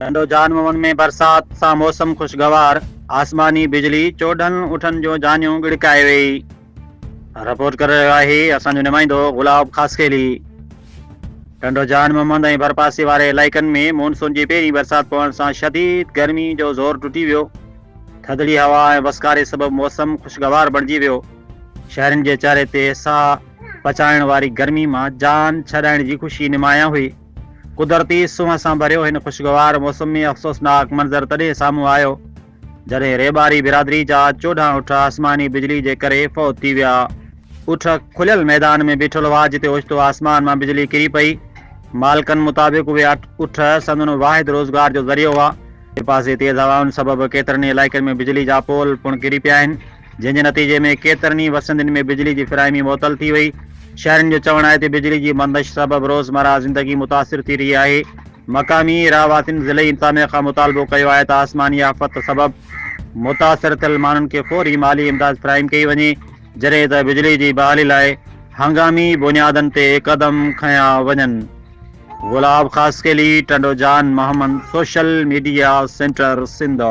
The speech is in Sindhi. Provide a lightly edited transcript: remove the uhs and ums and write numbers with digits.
ٽنڊو جان محمد ۾ برسات سان موسم خوشگوار، آسماني بجلي 14 اٺن جون جانيون ڳڙڪائي وئي. رپورٽ ڪري رهيو آهي اسان جو نمائندو گلاب خاصخيلي. ٽنڊو جان محمد ۽ ڀرپاسي واري علائقن ۾ مونسون جي پهرين برسات پوڻ سان شديد گرمي جو زور ٽٽي ويو، ٿڌڙي هوا ۽ وسڪاري سبب موسم خوشگوار بڻجي ويو، شهرين جي چهري تي ساهه پچائڻ واري گرمي مان جان ڇڏائڻ جي خوشي نمايان هئي. قدرتي سونهن سان ڀريو هن خوشگوار موسم ۾ افسوسناڪ منظر تڏهن سامهون آيو، جڏهن ريٻاري برادري جا 14 اٺ آسماني بجلي جي ڪري فوت ٿي ويا. اٺ کليل ميدان ۾ بيٺل هئا، جتي اوچتو آسمان مان بجلي ڪري پئي. مالڪن مطابق اهي اٺ سندن واحد روزگار جو ذريعو هئا. ٻئي پاسي تيز هوائن سبب ڪيترن ئي علائقن ۾ بجلي جا پول پڻ ڪري پيا آهن، جنهن جي نتيجي ۾ ڪيترن ئي وسندين ۾ بجلي جي فراهمي معطل ٿي وئي. شهرين جو چوڻ آهي ته بجلي جي بندش سبب روزمره زندگي متاثر ٿي رهي آهي. مقامي رهواسين ضلعي انتظاميه کان مطالبو ڪيو آهي ته آسماني آفت سبب متاثر ٿيل ماڻهن کي فوري مالي امداد فراهم ڪئي وڃي، جڏهن ته بجلي جي بحالي لاء هنگامي بنيادن تي قدم کنيا وڃن. Gulab Khaskheli, Tando Jan Muhammad, social media centre Sindh.